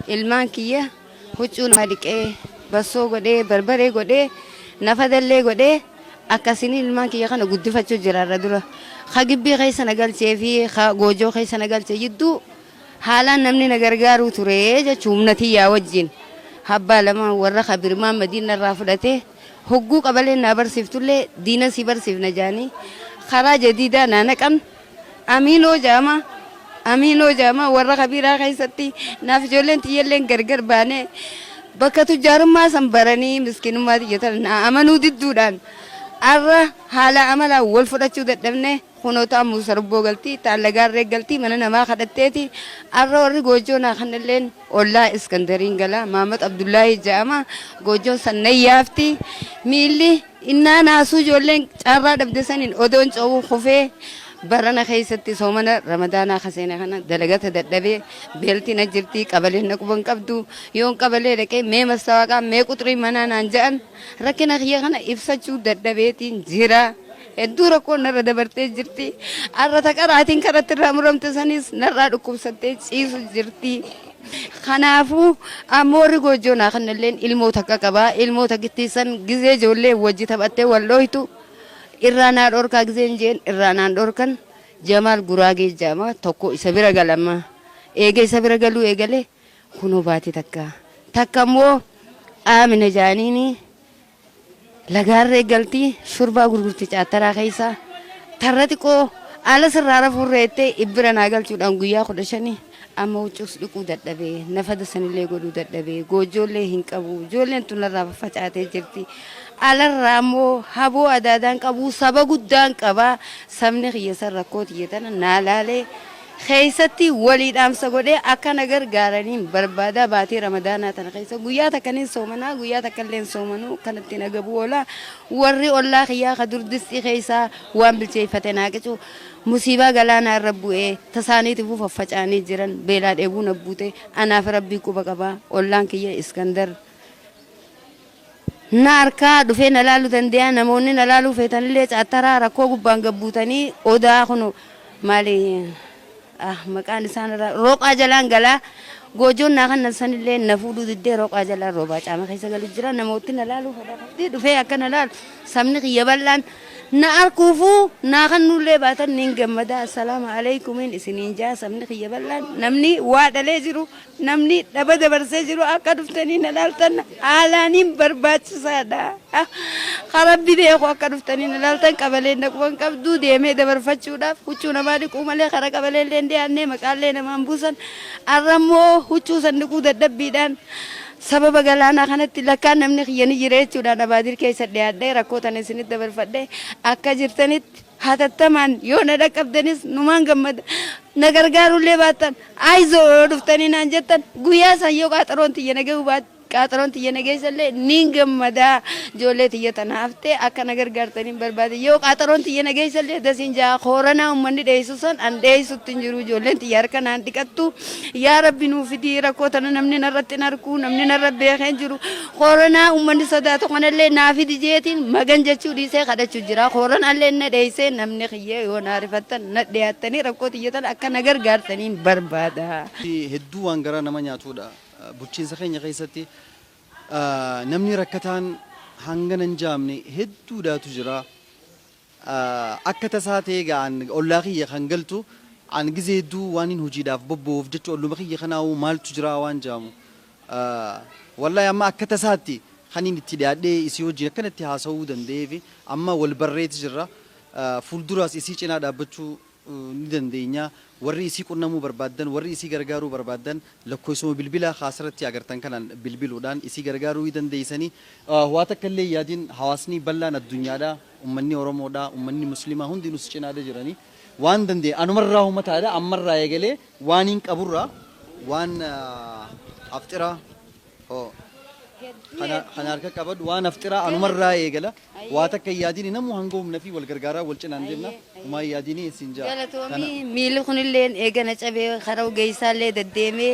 Ilmaan kiyya huccuu namaa dhiqee, bassoo godhee, barbaree godhee, nafadallee godhee akkasiin ilmaan kiyya kana guddifachuu jira irra dura. Ka gibbii keessa na galchee fi ka goojoo keessa na galche jidduu haalaan namni na gargaaruu ture jechuun humna tiyyaa wajjin. Abbaa lama warra kabirmaan madiina irraa fudhatee hogguu qabaleen naa barsiiftullee diina sii barsiifna jaanii karaa jadiidaa naa naqan. Amiinoo jaama Amiinoo jaama warra kabiiraa keessatti naaf ijoolleen tiyyalleen gargar baanee bakka tujjaarummaa san baranii miskiinummaa tiyya tana naa amanuu didduudhaan arra haala amalaan wal fudhachuu dadhabne. Kunoo taan Muusarubboo galti, taan Lagaarree galti, mana namaa kadhatteeti. Arra warri goojjoo naa kannalleen ollaa Iskandariin gala. Maamad Abdullaahii ja'ama. Goojjoon san nan yaafti. Miilli innaa naasuu ijoolleen caarraa dhabde saniin odoon ce'uu kufee barana keessatti soomana Ramadaanaa ka seene kana dalagata dadhabee beelti na jirti, qabaleen na quba hin qabdu. Yoon qabalee dhaqee mee mastawaaqaa mee quxrii manaa naan ja'an rakkina kiyya kana ibsachuu dadhabeetiin jira. Hedduu rakkoon narra dabartee jirti. Arra ta qaraatiin karatti irraa muramte sanis narraa dhukkubsattee ciisu jirti. Kanaafuu ammoo warri goojjoo naa kannalleen ilmoo takka qaba. Ilmoo takkittii san gizee ijoollee wajji taphattee wal dhooytu irraa naa dhorkaa gizeen jeen irraa naan dhorkan. Jamaal Guraagee jedhama tokko isa bira galama. Eega isa bira galuu eegale kunoo baatii takka. Takka immoo Aamina jaaniini Lagaarree galti shurbaa gurgurti caattaraa keessa tarra xiqqoo ala sirraa rafuurra jettee ibbira naa galchuudhaan guyyaa 15 amma huccuus dhiquu dadhabee nafada sanillee godhuu dadhabee goojjoollee hin qabu, ijoolleen tun narraa faffacaatee jirti. Alarraa ammoo haboo adaadaan qabu, saba guddaan qaba, sabni kiyya san rakkoo tiyya tana naa laalee keessatti walii dhaamsa godhee akka na gargaaraniin barbaada. Baatii Ramadaanaa tana keessa guyyaa takka nin soomanaa, guyyaa takka illee hin soomanuu, kanatti na gabuu oola. Warri ollaa kiyyaa ka dur distii keessaa waan bilcheeffate naa qicu musiibaa galaanaa irra bu'ee tasaaniitifuu faffaca'anii jiran, beelaa dheebuu na buute. Anaaf Rabbii quba qaba. Ollaan kiyya Iskandar na harkaa dhufee na laaluu dandeeya. Namoonni na laaluu feetanillee caattaraa rakkoo gubbaan gad buutanii odaa kunu maali, ah, maqaan isaan irraa roqaa jalaan galaa. Goojoon naa kannan sanillee na fuudhuu diddee roqaa jalaan roobaa caama keessa galu jira. Namooti na laaluu fedhan dhufee akka na laalu sabni kiyya bal'aan na arkuufuu naa kannuullee baatan niin gammada. Assalaamu aleykumiin isiniin jaa. Sabni kiyya bal'aan, namni waa dhalee jiru, namni dhaba dabarsee jiru, akka dhuftanii na laaltan haalaaniin barbaachisaadha. Ka Rabbi beeku akka dhuftanii na laaltan. Qabaleen na quban qabdu, deemee dabarfachuudhaaf huccuu namaa dhiquu malee kara qabalee illee hin dhiyaannee, maqaallee namaan buusan. Har'a immoo huccuu san dhiquu dadhabbiidhaan sababa galaanaa kanatti lakkaan namni kiyya ni jira jechuudhaan Abaadir keessa dhiyaadhee rakkoo tana isinitti dabarfadhee akka jirtanitti hatattamaan yoo na dhaqqabdanis numaan gammada. Na gargaarullee baattan, ayizoo yoo dhuftanii naan jettan, guyyaa san yoo qaaxaroon tiyya na gahuu baat qaaxaroon tiyya na geessallee niin gammada. Ijoollee tiyya tana haftee akka na gargaartaniin barbaada. Yoo qaaxaroon tiyya na geessallee dasiin ja'a kooranaa ummanni dheessu san an dheessutti hin jiru. Ijoolleen tiyya harka naan dhiqattu. Yaa Rabbi nuu fidii rakkoo tana, namni narratti hin arku, namni narra beekee hin jiru. Kooranaa ummanni sodaatu kanallee naa fidi jeetiin magan jechuu dhiisee kadhachuu jira. Kooranaallee na dheessee namni kiyya yoo na rifattan na dhiyaattanii rakkoo tiyya tana akka na gargaartaniin barbaada. Hedduu waan garaa nama nyaatuudha. Bulchiinsa keenya keessatti namni rakkataan hangana hin jaamne hedduudhaatu jira. Akka tasaa ta'ee egaa an ollaa kiyya kan galtu an gizee hedduu waanin hojiidhaaf bobba'uuf jecha olluma kiyya kanaa'uu maaltu jiraa waan jaamu. Wallahi amma akka tasaatti kaniin itti dhiyaadhee isii wajjin akkanatti haasawuu danda'eefi amma wal barreeti jirra. Fuulduraas isii cinaa dhaabbachuu ni dandeenya. Warri isii qunnamuu barbaaddan, warri isii gargaaruu barbaaddan, lakkoysuma bilbilaa ka asirratti agartan kanaan bilbiluudhaan isii gargaaruu ni dandeeysani. Waa takka illee hin yaadin, hawaasni bal'aan addunyaadhaa, ummanni Oromoodhaa, ummanni Muslimaa hundinuu si cinaadha jirani. Waan dandeenye anumarraa mataadha ammarraa eegalee waaniin qaburraa waan afxiraa hoo kana kana harka qabadhu, waan afxiraa anumarraa eegala. Waa takka hin yaadini, namuu hanga humna fi wal gargaaraa wal cinaan deemna, humaa hin yaadini siin jaa. Galatoomii. Miilli kunilleen eegana cabee karaa ogeessaallee deddeemee.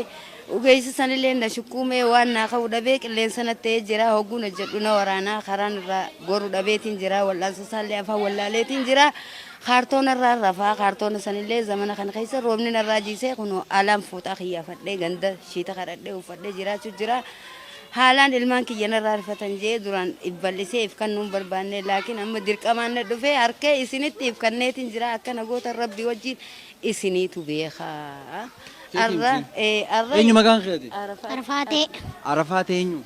Ogeessi sanillee na shukkuumee waan naa ka'u dhabee qilleensa natti ta'ee jira. Hogguun hojjedhu na waraanaa karaan irraa goru dhabeetiin jira. Wal'aansa isaallee afaan wallaaleetiin jira. Kaartoona irraa rafaa kaartoona sanillee zamana kana keessa roobni narraa jiisee kunoo alaan fooxaa kiyyaafadhee ganda shiita kadhadhee uffadhee jiraachuu jira. Haalaan ilmaan kiyya narraa rifatan jee duraan if bal'isee if kannuu hin barbaanne, laakiin amma dirqamaan na dhufee harkee isinitti if kanneetiin jira. Akkana gootan Rabbi wajjiin isiniitu beeka. Arra arra. Eenyu maqaan kee ati? Arafaatee. Arafaatee eenyu?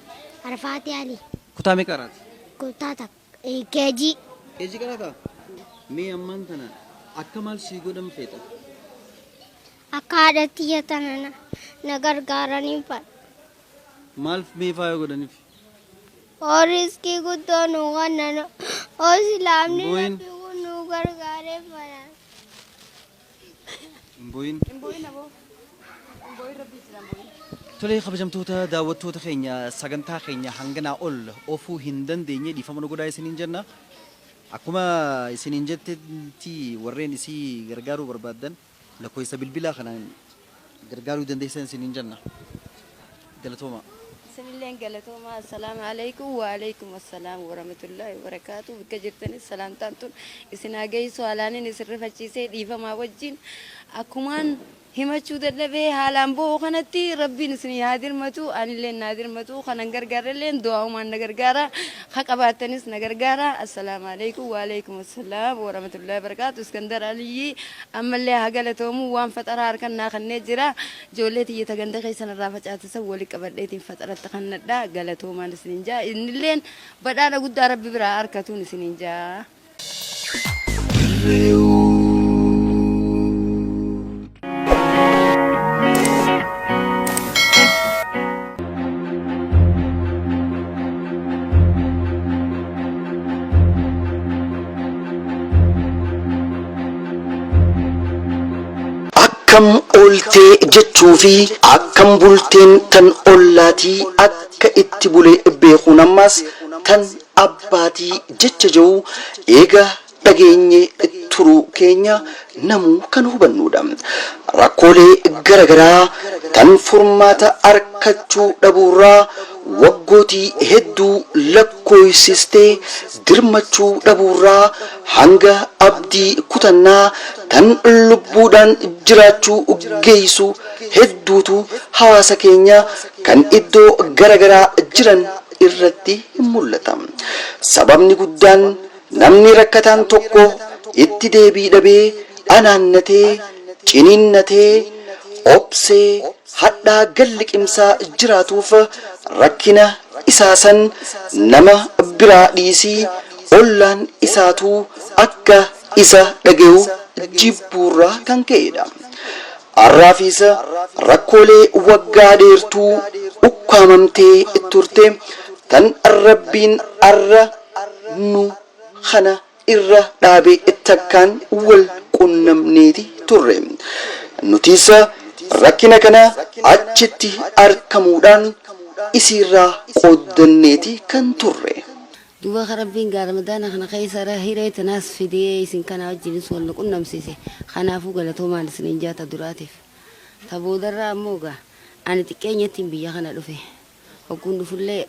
Arafaatee Ali. Kutaa meeqa qaraati? Kutaa takka. KG. KG qaraataa? Mee ammaan tana akka maal sii godhan feeta? Akka haadha tiyya tana na gargaaraniin fadha. Maal mee faa yoo godhaniif? Hoo riskii guddoo nuu kennan, hoo islaamni Hin boo'in. Rabbi kun nuu gargaaree fadha. Hin boo'in. Tolee, kabajamtoota daawwattoota keenya, sagantaa keenya hanganaa ol oofuu hin dandeenye, dhiifama nu godhaa isiniin jenna. Akkuma isiniin jettetti warreen isii gargaaruu barbaaddan lakkoofsa bilbilaa kanaan gargaaruu dandeessan isiniin jenna. Galatoomaa. Isinilleen galatoomaa. Assalaamu alaikum wa alaikum assalaam warahmatullaahi wabarakaatu. Bakka jirtanis salaamtaan tun isin haa geessu. Haalaanin isin rifachiisee dhiifamaa wajjin akkumaan himachuu dadhabee haalaan bo'u kanatti Rabbiin isinii haa dirmatu, anilleen naa dirmatu, kanan gargaarrelleen du'aa'umaan na gargaara, ka qabaattanis na gargaara. Assalaamu alaikum wa alaikum assalaam warahmatullaahi wabarakaatu. Iskandar Aliyyii ammallee haa galatoomu, waan faxaraa harkan naa kannee jira. Ijoollee tiyya ta ganda keessa narraa facaate san wali qabadheetiin faxaratti kannadha. Galatoomaan isiniin jaa. Innilleen badhaadha guddaa Rabbi biraa arkatuun isiniin jaa. Akkam ooltee jechuu fi akkam bulteen tan ollaatii, akka itti bule beekuun ammaas tan abbaatii jecha jiru eega dhageenye turuu keenya namuu kan hubannuudha. Rakkoolee garagaraa tan furmaata arkachuu dhabuurraa waggootii hedduu lakkooysistee dirmachuu dhabuurraa hanga abdii kutannaa tan lubbuudhaan jiraachuu geeysu hedduutu hawaasa keenya kan iddoo garagaraa jiran irratti mul'ata. Sababni guddaan namni rakkataan tokko itti deebii dhabee anaannatee, ciniinnatee, obsee hadhaa galliqimsaa jiraatuuf rakkina isaa san nama biraa dhiisii ollaan isaatuu akka isa dhagayu jibbuurraa kan ka'edha. Arraafiis rakkoolee waggaa dheertuu ukkaamamtee turte tan Rabbiin arra nu kana irra dhaabe takkaan wal qunnamneeti turre. Nutis rakkina kana achitti argamuudhaan isiirraa qooddanneeti kan turre. Duuba ka Rabbiin gaa Ramadaana kana keessa hiree tanaas fidee isin kana wajjinis wal nu qunnamsiise. Kanaafuu galatoomaan isiniin jaa ta duraatiif. Ta boodarraa ammoo gaa ani xiqqeenyattiin biyya kana dhufe. Hogguun dhufullee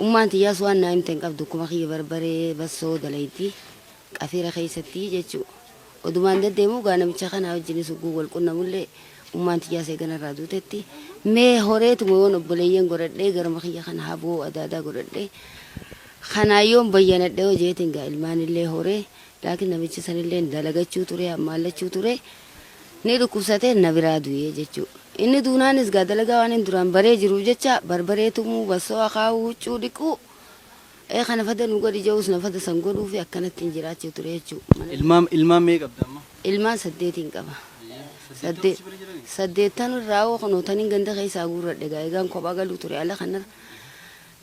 ummaan tiyyaas waan naa himte hin qabdu, akkuma kiyya barbaree bassoo dalayti qafiira keessatti jechuu. Odumaan deddeemuu gaa namicha kana wajjinis hogguu wal qunnamullee ummaan tiyyaas eegana irraa duutetti mee horeetuma yoon obboleeyyan godhadhee garuma kiyya kana haboo adaadaa godhadhee kanaa yoon bayyanadhe hoo jeetiin gaa ilmaanillee horee, laakiin namichi sanillee dalagachuu ture, hammaallachuu ture, ni dhukkubsatee na biraa du'ee jechuu. Inni duunaanis gaa dalagaa waan inni duraan baree jiruuf jecha barbaree tumuu, bassoo akaawuu, huccuu dhiquu, ee kana fada nu godhi jedhus na fada san godhuu fi akkanatti hin jiraachuu ture jechuu. Ilmaan meeqa qabda amma? Ilmaan saddeetiin qaba. Saddeettan irraa hoo kunoo taniin ganda keessaa guurradhe gaa eegaan kophaa galuu ture ala kanarra.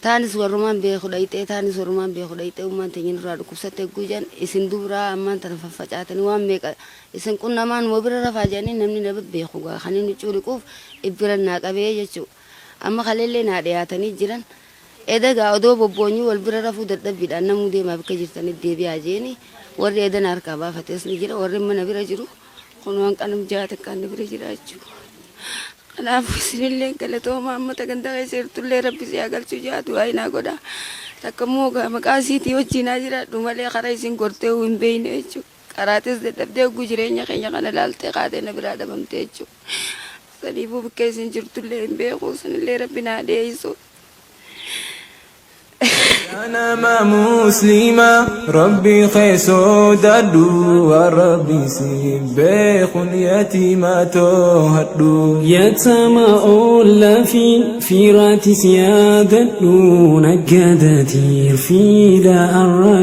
Taanis warrumaan beeku dhayxee, taanis warrumaan beeku dhayxee, ummaan teenya nurraa dhukkubsatte egguu jedhan, isin dubraa ammaan tana faffacaatanii waan meeqa isin qunnamaa numa bira rafaa jedhanii namni na bebbeeku gaa kan inni huccuu dhiquuf ibbira naa qabee jechuu. Amma kaleellee naa dhiyaatanii jiran. Eda gaa odoo bobboonyuu wal bira rafuu dadhabbiidhaan namuu deemaa bakka jirtanitti deebi'aa jeeni, warri eda na harkaa baafates ni jira, warri mana bira jiru kun waan qanam ja'a takkaan na bira jira jechuudha. Kanaafuu isinillee galatoomaa ummata ganda keessa jirtullee rabbi si haa galchu jaa du'aa naa godha. Takka immoo maqaa isiitii wajjin haa jiraadhu malee karaa isin gortee hin beekne jechuudha. Qaraatis dadhabdee hogguu jireenya keenya kana ilaaltee kaatee na biraa dhabamte jechuudha. Saniifuu bakka isin jirtullee hin beeku sanillee rabbi naa dhiyeessu. Nama Muslima Rabbi sodaadhu, Rabbi si beekun yatiima too'adhu. Yatama olla fi fiiraatis yaadadhu, naggaadatiir fiida arra.